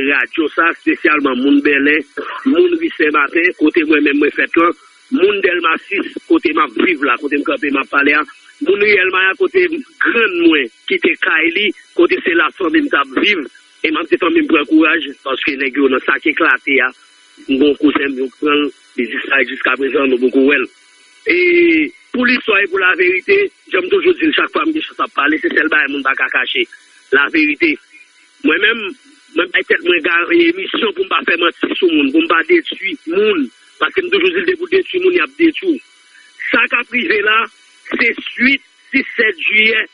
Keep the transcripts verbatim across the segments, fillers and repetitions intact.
radyo sa, espesyalman moun Bèlè, moun Ri Sen Maten, kote mwen menm mwen fèt lan, moun Dèlma sis, kote m ap viv la, kote m kanpe, m ap pale a, moun Riyèl Maya, kote grann mwen kite kay li, kote se la fanmi m t ap viv, e m ap di fanmi m pran kouraj, paske nèg yo nan sa k eklate a, m gon kouzen m, yo pran l, li disparet jiska prezan, nou poko wè l. E pou listwa e pou laverite, jan m toujou di l, chak fwa m gen chans ap pale, se sèl bagay moun pa ka kache, laverite. Mwen menm, mwen bay tèt mwen ga-, emisyon pou m pa fè manti sou moun, pou m pa detwi moun, paske m toujou di l depi w detwi moun, y ap detwi w. Sa k ap rive la, se swit sis sèt jiyè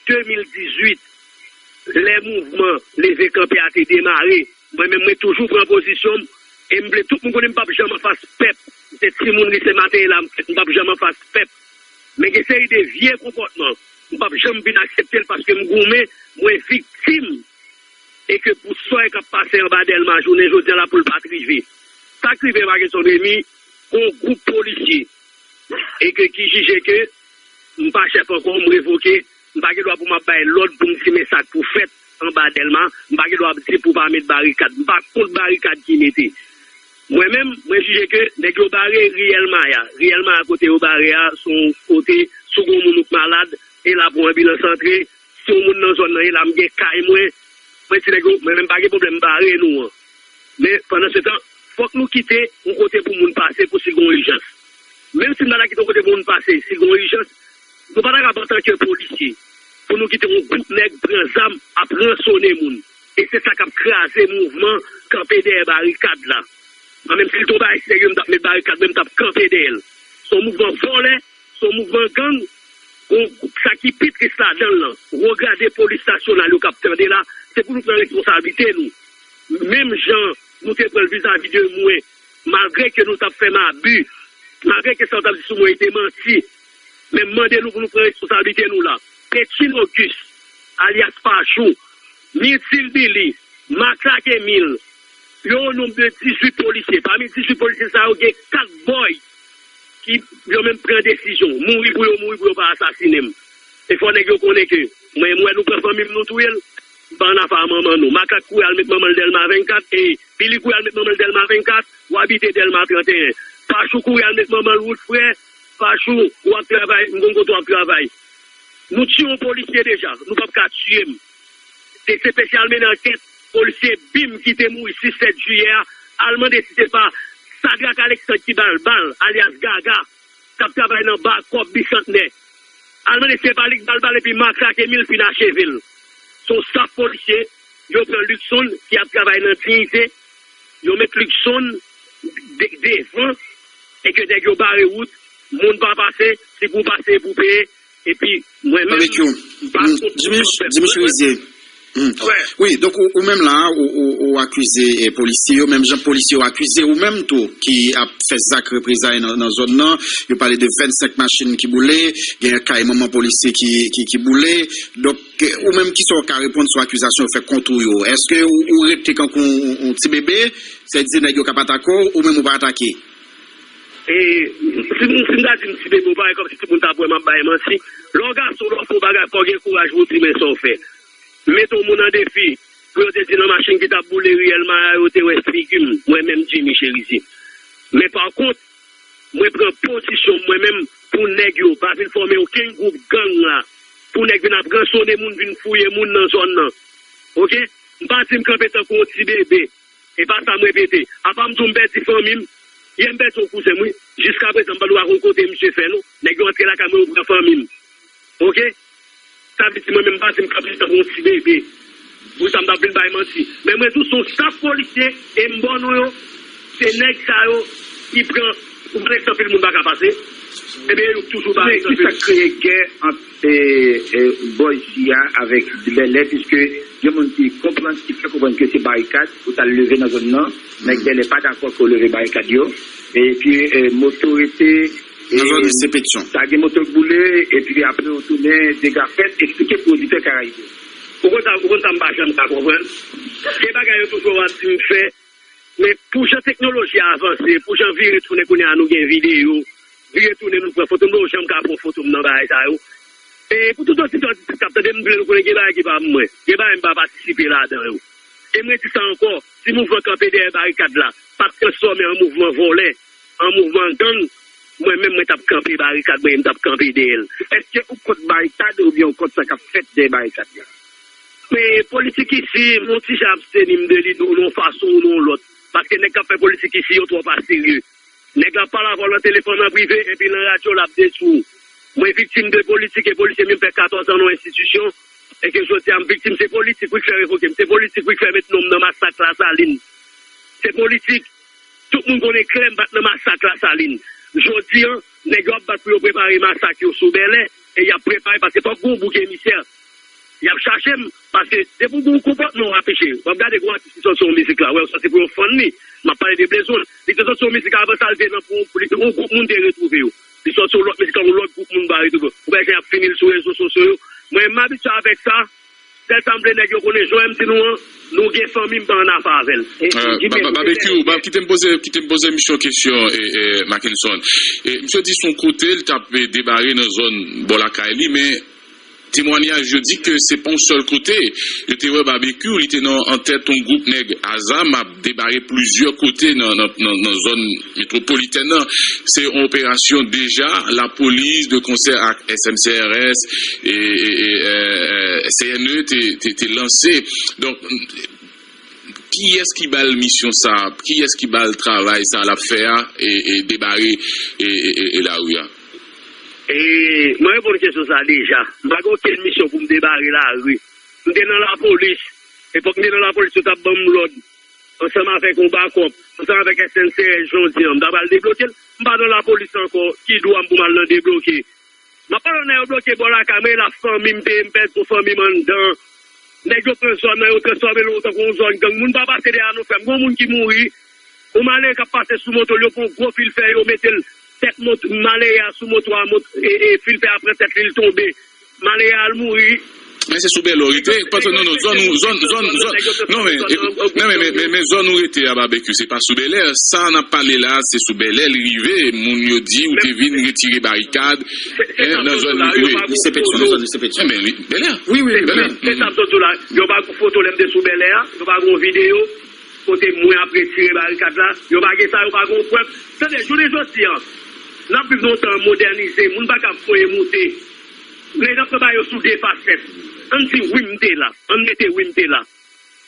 de mil dizuit, lè mouvman leve kanpe a te demare, mwen menm mwen toujou pran pozisyon m, e m vle tout moun konnen m p ap janm anfas pèp. M se timoun Ri Sen Maten e la m fèt, m p ap janm anfas pèp. Men gen seri de vye konpòtman, m p ap janm vin aksepte l paske m goumen, mwen viktim, e ke pou sa k ap pase anba Dèlma jounen jodi a la pou l pa t rive. Sa k rive Makenson Remy, gon gwoup polisye, e ke ki jije ke m pa chèf ankò, m revoke, m pa gen dwa pou m ap bay lòd pou m di men sa k pou fèt anba Dèlma, m pa gen dwa ap di pou pa met barikad, m pa kont barikad ki mete. Mwen menm, mwen jije ke nèg yo bare Riyèl Maya. Riyèl Maya kote yo bare a, se yon kote, si w gon moun ou k malad, e la pou anbilans antre, si yon moun nan zòn nan, e la m gen kay mwen, mwen di nèg yo, mwen menm pa gen pwoblèm, m bare nou an. Men pandan se tan, fòk nou kite yon kote pou moun pase pou si gon ijans. Menm si n pa ta kite yon kote pou moun pase, si gon ijans, nou pa ta kab antanke polisye, pou nou kite yon gwoup nèg pran zam ap ransone moun. E se sa k ap kraze mouvman kanpe dèyè barikad la. Mwen menm si l te yon bagay serye, m t ap met barikad mwen, m t ap kanpe dèyè l. Se yon mouvman vòlè, se yon mouvman gang. Gon sa ki pi tris ladan l lan, wogade polis nasyonal yo k ap tande la, se pou nou pran responsablite nou. Menm jan nou te pran l vizavi de mwen, malgre ke nou t ap fè m abi, malgre ke sa yo t ap di sou mwen e te manti, men m mande nou pou nou pran responsablite nou la. Petyino Gus, alyas Pachou, Mitil Bili, Maklak Emil, yo o nonb de dizuit polisye. Pami dizuit polisye sa yo, gen kat bòy ki yo menm pran desizyon. Mouri pou yo mouri, pou yo pa asasinen m. E fò nèg yo konnen ke mwen, m wè nou pran fanmi m, nou touye l. M pa ann afa a manman nou. Makak kouri al met manman l Dèlma vennkat, e Bili kouri al met manman l Dèlma vennkat, w abite Dèlma tranteyen. Pachou kouri al met manman l wout frè, Pachou, w ap travay, m konn kote w ap travay. Nou tiye yon polisye deja, nou p ap ka tiye m. T C P C al mennen ankèt, polisye Bim ki te mouri sis sèt jiyè a, al mande si se pa Sadrak Alexandre ki ba l bal, alyas Gaga, k ap travay nan ba kòb Bisantnè. Al mande si se pa li k ba l bal epi Maklak Emil fin acheve l. Se yon staf polisye, yo pran Luckson ki ap travay nan diyite, yo met Luckson de-, devan, e ke nèg yo bare wout, moun pa pase, si pou pase, pou peye, epi mwen menm, Barbecue. M pa kont Dimitri, Dimitri Rizier. Hmm. Wi, donk ou, ou menm la, ou, ou, ou akize eh, polisye yo, menm jan polisye yo akize ou menm tou, ki ap fè zak reprezay nan, nan zòn nan. Yo pale de vennsenk machin ki boule, gen kay manman polisye ki, ki, ki boule. Donk, eh, ou menm, kisa w ka reponn sou akizasyon yo fè kont ou yo? Èske ou, ou rete kankou yon, yon ti bebe, sètadi nèg yo k ap atake w, ou menm ou pa atake? E, si m, si m ta di m ti bebe, ou parèt kòmsi timoun t ap wè m ap bay manti. Lè w gason, lè w fè yon bagay, fò w gen kouraj pou w di men sa w fè. M mete yon moun an defi, pou yo te di nan machin ki t ap boule riyèl Maya yo te wè figi m, mwen menm Jimmy Cherizier. Men pa kont, mwen pran pozisyon m mwen menm pou nèg yo pa vin fòme okenn gwoup gang la, pou nèg vin ap ransone moun, vin fouye moun nan zòn nan. Oke? M pa di m kanpe tankou yon ti bebe. E pa sa m repete. Apa m di w m pèdi fanmi m? Yè m pèdi yon kouzen m, wi. Jiskaprezan, m pa t wè yon kote misye fè non. Nèg yo antre lakay mwen, yo pran fanmi m. Oke? Sa vle di mwen menm m pa di m kanpe tankou yon ti bebe. Pou sa m t ap vin bay manti. Men mwen di w se yon staf polisye e m ba w non yo. Se nèg sa yo ki pran, ou konn anpil moun pa ka pase. Ebyen yo toujou ba Men ki sa k kreye gè ant e, e, bò isi a avèk Bèlè, piske gen moun ki konprann, ki fè konprann ke se barikad pou t al leve nan zòn nan. Nèg Bèlè pa dakò ke w leve barikad yo. Epi, e, moto rete, e, Nan zòn isi Petyon. Sa gen moto k boule, epi apre w tounen, dega fèt, eksplike pou oditè Karayib yo. Ou konn sa, ou konn sa m pa janm ka konprann? Gen bagay yo toujou ap di m fè, men pou jan teknoloji a avanse, pou jan vire tounen kounye a nou gen videyo, vire tounen nou pran foto, nou janm ka pran foto m nan bagay sa yo. E pou tout oditè, oditris k ap tande m, m vle nou konnen gen bagay ki pa mwen. Gen bagay m pa patisipe ladan yo. E mwen di sa ankò, si mouvman kanpe dèyè barikad la pa t transfòme an mouvman vòlè, an mouvman gang, mwen menm mwen t ap kanpe barikad mwen e m t ap kanpe dèyè l. Èske ou kont barikad oubyen ou kont sa k ap fèt dèyè barikad la? Men politik isi, m yon ti jan absteni m de li nan yon fason ou nan yon lòt. Paske nèg k ap fè politik isi yo twò pa serye. Nèg la ap pale avè w nan telefòn an prive epi nan radyo l ap detwi w. Mwen viktim de politik e polisye m fè katòz an nan yon enstitisyon e ke jodi a m viktim se politik wi k fè revoke m, se politik wi k fè met non m nan masak Lasalin. Se politik. Tout moun konnen klè m pa t nan masak Lasalin. Jodi a, nèg yo ap bat pou yo prepare masak yo sou Bèlè e y ap prepare paske fòk gen yon bouk emisè. Y ap chache m, paske depi w gen yon konpòtman w afiche. W ap gade gwo atis ki sòti yon mizik la, wè, w sòti pou yon fann li. M ap pale de Blaze One. Li te sòti yon mizik avan sa, l te nan pou yon, yon gwoup moun te retwouve yo. Li sòti yon lòt mizik la, yon lòt gwoup moun va retwouve yo. Ou wè jan y ap fini l sou rezo sosyo yo. Mwen, m abitye avèk sa. Sèl sa m vle nèg yo konnen, jan w wè m di nou an, nou gen fanmi, m pa annafè avè l. E, e, Jimmy, Babekyou, kite m poze, kite m poze misye yon kesyon, e, e, Mackenson. E, misye di se yon kote, li t ap, e, debare nan zòn bò lakay li, men temwanyaj yo di ke se pa yon sèl kote. Yo te wè Babekyou, li te nan, an tèt yon gwoup nèg a zam ap debare plizyè kote nan, nan, nan, nan zòn metwopolitèn nan. Se yon operasyon deja lapolis de konsè ak S M C R S e, e, e, e, C N E te, te, te lanse. Donk, kiyès ki ba l misyon sa a? Kiyès ki ba l travay sa a l ap fè a e, e debare e, e, e, e lari a? E, mwen reponn kesyon sa a deja. M pa gen okenn misyon pou m debare lari. M te nan lapolis. Epòk m te nan lapolis, yo t ap ban m lòd ansanm avèk yon bakòp, ansanm avèk S N C S, jan w di an, m ta pral debloke l. M pa nan lapolis ankò, ki dwa m pou m al nan debloke? M ap pale w nan yo bloke bò lakay mwen, e la fanmi m te ye, m pèdi yon fanmi m anndan. Nèg yo pran zòn nan, yo transfòme l tankou yon zòn gang. Moun pa pase dèyè nou, frè m. Gen yon moun ki mouri, yon malere k ap pase sou moto l, yo pran yon gwo fil fè, yo mete l tèt mot-, malere a sou moto a, mot-, e, e fil fè a pran tèt li, l tonbe. Malere a al mouri. Men se sou Bèlè w rete, paske non, non, zòn ou, zòn, zòn, zòn, non, men, e, non, men, men, men, men zòn ou rete a Babekyou, se pa sou Bèlè. Sa n ap pale la, se sou Bèlè li rive. Moun yo di ou te vin retire barikad, en, nan zòn li rive. Lise Petyonvil, zòn Lise Petyonvil. Enben, li, Bèlè. Wi, wi, wi, Bèlè. Se sa m sot di w la. Yo pa gon foto lè m te sou Bèlè a, yo pa gon videyo kote mwen ap retire barikad la, yo pa gen sa, yo pa gon prèv. Tande, jounen jodi a, n ap viv nan yon tan modènize, moun pa ka voye moute. Nèg ap travay yo sou de fasèt. Ann di wi m te la. Ann mete wi m te la.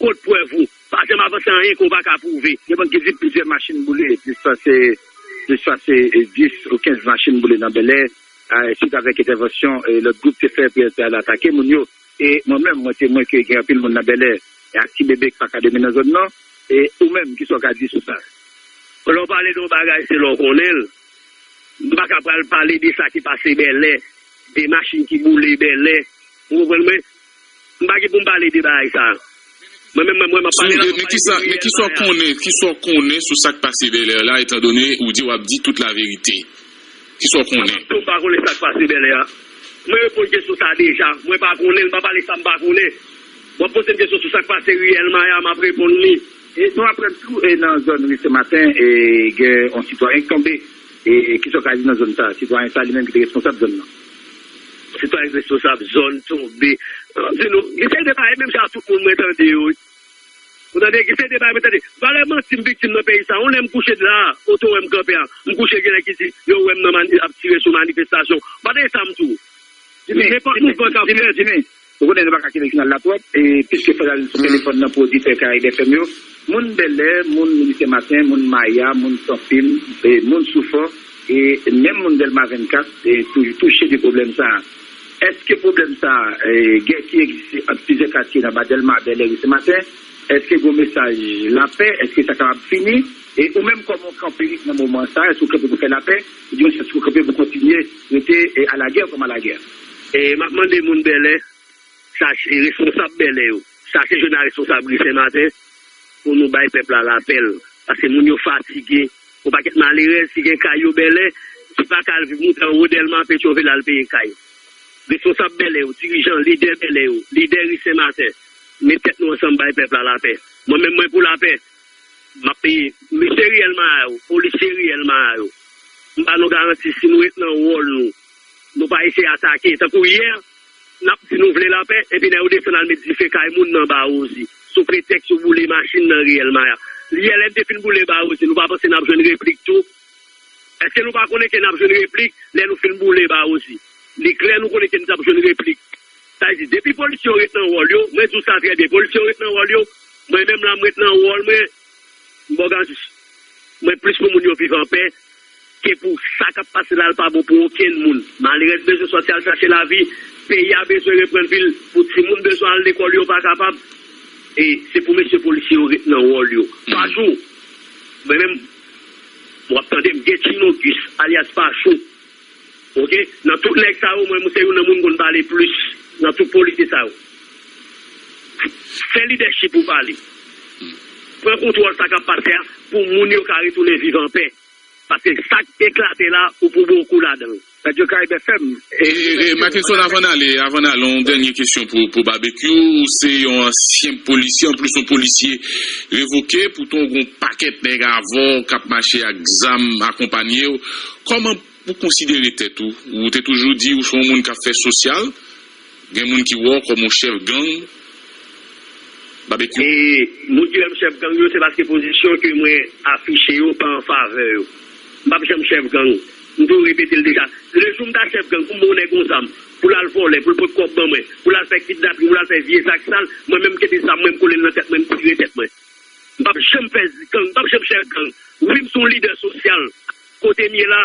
Kot prèv ou? Pa janm avanse anyen ke w pa ka pwouve. Gen moun ki di plizyè machin boule, plis pase, plis pase, e, dis ou kenz machin boule nan Bèlè, a, swit avèk entèvansyon, e, lòt gwoup te fè pou yo te al atake moun yo. E mwen menm, mwen temwen ke gen anpil moun nan Bèlè, e ak ti bebe k pa ka dòmi nan zòn nan. E ou menm, kisa w ka di sou sa? Lè w pale de yon bagay, se lè w konnen l. M pa ka pral pale de sa ki pase Bèlè, de machin ki boule Bèlè. Ou konprann mwen? M pa gen pou m pale de bagay sa. Mwen menm, mwen, mwen, m ap pale la, m ap pale de reyèl bagay la. Men kisa, men kisa w konnen, kisa w konnen sou sa k pase Bèlè la, etandone ou di w ap di tout laverite? Kisa w konnen? Mwen pa konnen sa k pase Bèlè a. Mwen reponn kesyon sa a deja. Mwen pa konnen, m pa pale sa m pa konnen. W ap poze m kesyon sou sa k pase riyèl Maya, m ap reponn li. E nou aprann tou, e nan zòn ri Senmaten, e gen yon sitwayen k tonbe. E kisa w ka di nan zòn sa a? Sitwayen sa a li menm ki te responsab zòn nan. Sitwayen k responsab zòn tonbe. An, di nou, li se de bagay menm jan tout moun mwen tande yo. Ou tande, ki se de bagay, mwen tande. Valè manti m viktim nan peyi sa. Yon lè m kouche la, kote w wè m kanpe a, m kouche, gen nèg ki di, yo wè m nan mani-, ap tire sou manifestasyon. Pa tande sa m di w. Jimmy, nenpòt mouvman k ap fèt. Jimmy, ou konnen nou pa ka kenbe jounal la twòp, e piske fò l al sou telefòn nan pou oditè Karayib F M yo. Moun Bèlè, moun Ri Senmaten, moun Maya, moun Sanfil, e moun Soufò, e menm moun Dèlma vennkat, e tou-, touche de pwoblèm sa a. Èske pwoblèm sa a, e, gè ki egziste ant plizyè katye nan ba Dèlma, Bèlè, Ri Senmaten, èske gen yon mesaj lapè? Èske sa kapab fini? E ou menm kòman w kanpe nan moman sa a, èske w kanpe pou fè lapè? Oubyen èske w kanpe pou kontinye rete, e, alagè kòm alagè? E m ap mande moun Bèlè, chache responsab Bèlè yo, chache jwenn a responsab Ri Senmaten pou nou bay pèp la lapè l. Paske moun yo fatige. Yon pakèt malerèz ki gen kay yo Bèlè, ki pa ka al viv moute anwo Dèlma, Petyonvil al peye kay. Responsab Bèlè yo, dirijan, lidè Bèlè yo, lidè Ri Senmaten, met tèt nou ansanm bay pèp la lapè. Mwen menm mwen pou lapè. M ap peye mesye riyèl Maya yo, polisye riyèl Maya yo. M ba nou garanti si nou ret nan wòl nou, nou pa eseye atake. Tankou yè, N ap di nou vle lapè, epi lè yo desann al met dife kay moun nan Bawozi, sou pretèks yo boule machin nan riyèl Maya. Riyèl, lè n te fin boule Bawozi, nou pa panse n ap jwenn replik tou? Èske nou pa konnen ke n ap jwenn replik lè nou fin boule Bawozi? Li klè nou konnen ke n t ap jwenn replik. Sa vle di, depi polisye yo ret nan wòl yo, mwen di w sa trè byen, polisye yo ret nan wòl yo, mwen menm la, m ret nan wòl mwen, m bò gazis. Mwen plis pou moun yo viv anpè ke pou sa k ap pase la, l pa bon pou okenn moun. Malerèz bezwen sòti al chache lavi, peyi a bezwen reprann vi l, pou timoun bezwen al lekòl, yo pa kapab. E se pou mesye polisye yo ret nan wòl yo. Pachou, mwen menm, w ap tande m, Getchino Gus, alyas Pachou. Oke? Nan tout nèg sa yo, mwen, mwen se youn nan moun konn pale plis nan tout polisye sa yo. Fè lidèchip ou pale. Pran kontwòl sa k ap pase a pou moun yo ka retounen viv anpè. Paske sa k eklate la, ou pou bokou ladan l. Radyo Karayib F M. E, e, e, Mackenson, avan n ale, avan n ale, yon dènye kesyon pou, pou Babekyou. Ou se yon ansyen polisye, anplis yon polisye revoke, poutan w gen yon pakèt nèg avè w k ap mache ak zam akonpanye w. Kòman ou konsidere tèt ou? Ou te toujou di ou se yon moun k ap fè sosyal? Gen moun ki wè w kòm yon chèf gang? Babekyou. E moun ki wè m chèf gang yo, se paske pozisyon ke mwen afiche yo pa an favè yo. M p ap janm chèf gang. M toujou repete l deja. Lejou m ta chèf gang, pou m ba yon nèg yon zam, pou l al vòlè, pou l pot kòb ban mwen, pou l al fè kidnapin, pou l al fè vye zak sal, mwen menm m kenbe zam mwen, m kole l nan tèt mwen, m tire tèt mwen. M p ap janm fè gang, m p ap janm chèf gang. Wi, m se yon lidè sosyal. Kote m ye la,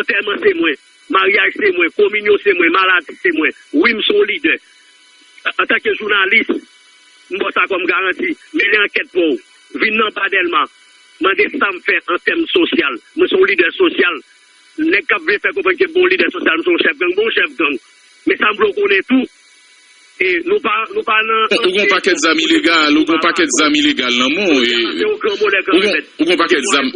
antèman se mwen, maryaj se mwen, kominyon se mwen, maladi se mwen. Wi, m se yon lidè. Antanke jounalis, m ba w sa kòm garanti. Mennen ankèt pa w. Vin nan Ba Dèlma. Mande sa m fè an tèm sosyal. Mwen se yon lidè sosyal. Nèg k ap vle fè konprann ke m pa yon lidè sosyal, m se yon chèf gang, m pa yon chèf gang. Men sa m vle w konnen tou, e nou pa, nou pa nan... Ou gen yon pakèt zam ilegal, ou gen yon pakèt zam ilegal nan men w, e... Ou gen yon pakèt zam.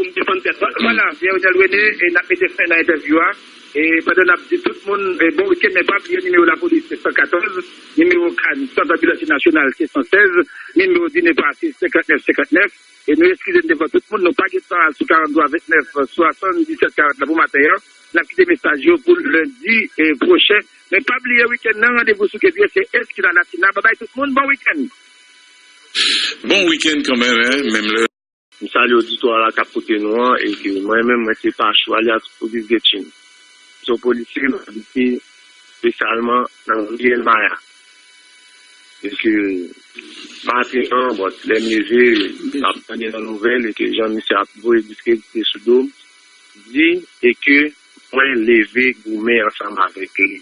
Vwala, Pierre Rodel René, e n ap mete fen nan entèvyou a. E pandan n ap di tout moun, e, bon wikenn, men pa bliye nimewo lapolis se san katòz, nimewo CAN, Sant Anbilans Nasyonal, se san sèz, nimewo DINEPA se senkantnèf senkantnèf. E nou eskize n devan tout moun, nou pa gen tan al sou karant twa ventnèf swasanndisèt karant la pou maten an. N ap kite mesaj yo pou lendi, e, pwochen. Men pa bliye wikenn nan, randevou sou K P S, se Eskina Latina. Babay tout moun, bon wikenn. Bon wikenn kanmenm, en, menm lè. M salye oditwa la k ap koute nou an, e ke mwen menm, mwen se Pachou alyas Otis Getchine. M se yon polisye, m abite espesyalman nan riyèl Maya. E ke maten an, bon, lè m leve, m ap tande nan nouvèl, e ke jan misye ap voye diskredite sou do m, di, e ke mwen leve goumen ansanm avèk li.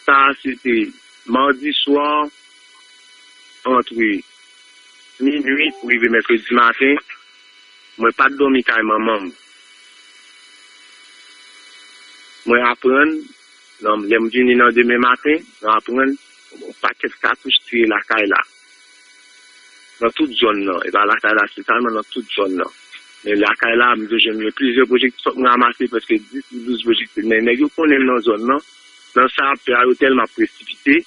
Sa a, se te madi swa, antre minui pou rive mèkredi maten, mwen pa t dòmi kay manman m. Mwen aprann, nan, lè m vini nan demen maten, mwen aprann yon pakèt katouch tire lakay la. Nan tout zòn nan, e pa lakay la sèlman, nan tout zòn nan. Men lakay la, m te jwenn gen plizyè pwojektil, fòk m ranmase prèske dis pou douz pwojektil. Men nèg yo konnen m nan zòn nan, nan sa y ap fè a, yo tèlman ap presipite,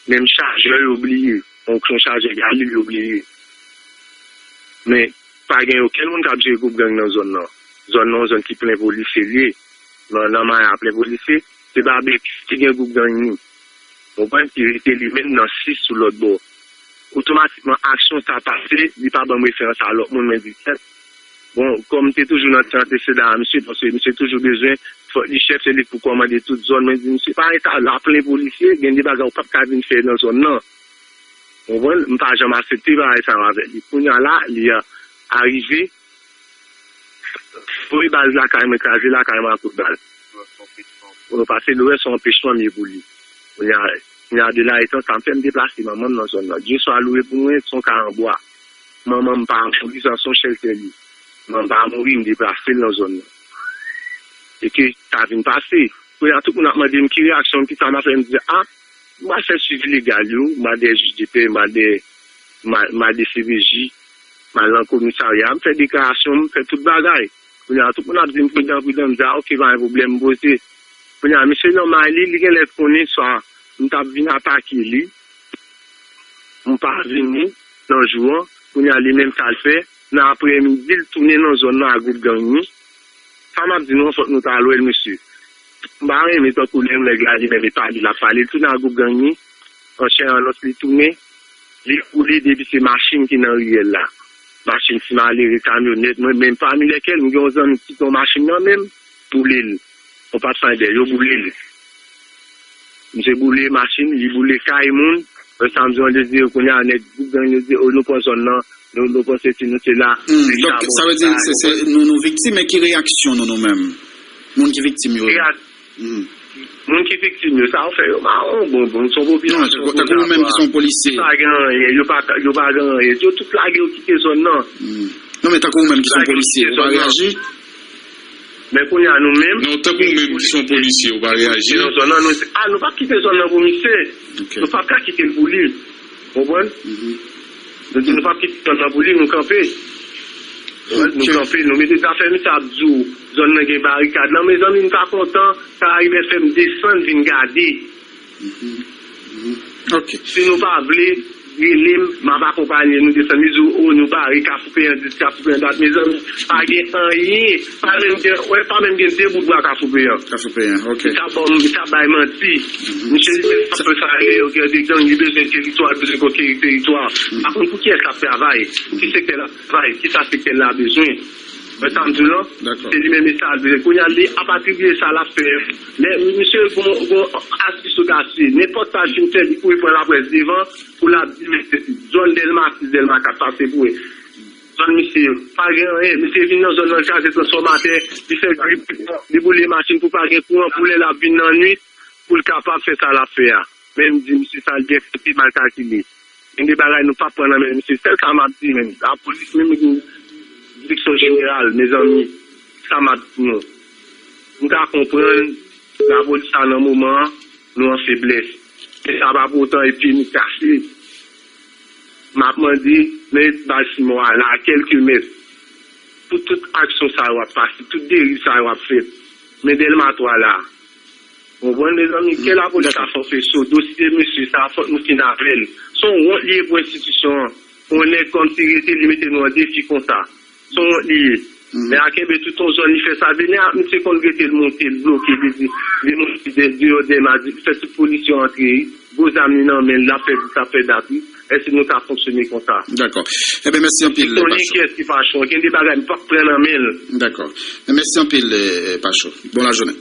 menm chajè yo bliye. Yon, yon chajè galil yo bliye. Men, pa gen okenn moun k ap jere gwoup gang nan zòn nan. Zòn nan, yon zòn ki plen polisye li ye. Nan, nan Maya plen polisye, se Babekyou ki gen gwoup gang li. Ou konprann? Ki rete li menm nan sis sou lòt bò. Otomatikman, aksyon sa pase, li pa ban m referans a lòt moun, mwen di, kèt. Bon, kòm m te toujou nan ti antesedan a misye, paske misye toujou bezwen, fòk li chèf, se li k pou kòmande tout zòn, mwen di, misye pa rete la, plen polisye, gen de bagay ou p ap ka vin fè nan zòn nan. Ou konprann? M pa janm aksepte bagay sa yo avèk li. Kounye a la, li a, arive, voye baz lakay mwen, kraze lakay mwen ak kout bal. Bon, pase lorè se yon anpechman m ye pou li. Kounye a, kounye a de la etan sa m fè m deplase manman m nan zòn nan. Dye swa loure pou mwen, se yon kay an bwa. Manman m pa mouri, sa se yon chèltè li. Manman m pa mouri, m deplase l nan zòn nan. E ke sa vin pase. Kounye a tout moun ap mande m ki reyaksyon m, ki sa m ap fè, m di, a, m pral fè swivi legal yo, m al dèyè jij de pè, m al dèyè, m al, m al D C P J, m al nan komisarya, m fè deklarasyon, m fè tout bagay. Kounye a tout moun ap di m pridan, pridan, m di, a, oke, pa gen pwoblèm, m poze. Kounye a, misye nan may li, li genlè konnen swa m t ap vin atake li, m pa vini nan jou an, kounye a, li menm sa l fè, nan aprèmidi, l tounen nan zòn nan ak gwoup gang li. Sa m ap di nou an, fòk nou ta al wè l, mesye. M pa renmen tankou lè yon nèg la li menm e pale l ap pale, l tounen ak gwoup gang li, an chè an os li tounen, li boule depi se machin ki nan riyèl la. Machin ti malere, kamyonèt, mwen menm pami lèkèl, m gen yon zanmi ki pran machin nan men m, boule l. Yon Pathfinder, yo boule l. Misye boule machin, li boule kay moun. Lè sa m di w, an de di yo kounye a, nèg gwoup gang yo di, o, nou pran zòn nan, nou, nou pran sesi, nou se la, Hmm, donk, sa vle di, se, se, nou, nou viktim, men ki reyaksyon nou, nou menm? Moun ki viktim yo. Moun ki viktim yo, sa yo fè yo mawon, bon, bon, se yon popilasyon. Tankou ou menm ki se yon polisye. Yo pa gen anyen, yo pa, yo pa gen anyen. Yo tout lage, yo kite zòn nan. Non, men tankou ou menm ki se yon polisye, ou pa reyaji? Men kounye a nou menm. Non, tankou ou menm ki se yon polisye, ou pa reyaji? Nan zòn nan, nou, ah, nou p ap kite zòn nan pou misye. Nou p ap ka kite l pou li. Konprann? Nou di nou p ap kite zòn nan pou li, nou kanpe. Nou kanpe, nou mete zafè misye ap di w, zòn nan gen barikad lan. Mezanmi, m ta kontan Karayib F M desann vin gade. Si nou pa vle, rele m, m ap akonpanye nou desann. Li di w, o, nou bare Kafou Peyan, dis Kafou Peyan dat. Mezanmi, pa gen anyen. Pa menm gen, wè, pa menm gen de bout bwa Kafou Peyan. Kafou Peyan, ok. Li t ap bay manti. Misye li menm ap fè sa, li yo gen de gang, li bezwen teritwa, li bezwen konkeri teritwa. Pa konn pou kiyès l ap travay, pou ki sektè l ap travay, kisa sektè l la bezwen. Wè sa m di w lan? Se li menm e sa l bezwen. Kounye a, li ap atribiye sa l ap fè. Lè misye gon, gon atis odasye, nenpòt sa l fin fè, li kouri pran laprès devan pou l ap di, men se zòn Dèlma sis, Dèlma kat, sa se pou wè. Zòn misye, pa gen anyen. Misye vin nan zòn nan, l kraze transfòmatè, li fè grip, li boule machin pou pa gen kouran, pou lè l ap vin nan nwit, pou l kapab fè sa l ap fè a. Men m di misye sa l gen fè pi mal kalkile. Gen de bagay nou p ap pran nan men misye. Sèl sa m ap di menm, lapolis menm, direksyon jeneral, mezanmi, sa m ap di nou. M ka konprann lapolis la nan moman an, nou an feblès. Men sa pa pou otan e pye nou kase. M ap mande, men bal Simon a la, a kèlke mèt, pou tout aksyon sa yo ap pase, tout deriv sa yo ap fèt. Men Dèlma twa la, Konprann, mezanmi, ke lapolis ta fè w fè so. Dosye mesye sa, fòk nou fin avè l. Se yon wont li ye pou enstitisyon an. Pou yon nèg kòmsi rete, li mete nou an defi konsa. Se yon wont li ye. Men a kenbe tout yon zòn, li fè sa l vle. Men a, misye konn rete, l monte, l bloke, li di, li monte de, deyò Dèlma, di, fè tout polis yo antre, wi. Gwo zam li nan men l, l ap fè dis, l ap fè dat, wi. Èske nou ka fonksyone konsa? Dakò. Ebyen, mèsi anpil, Pacho. Konnen kiyès ki Pacho. Gen de bagay, m p ap pran nan men l. Dakò. Mèsi anpil, eh, Pacho. Bon lajounen.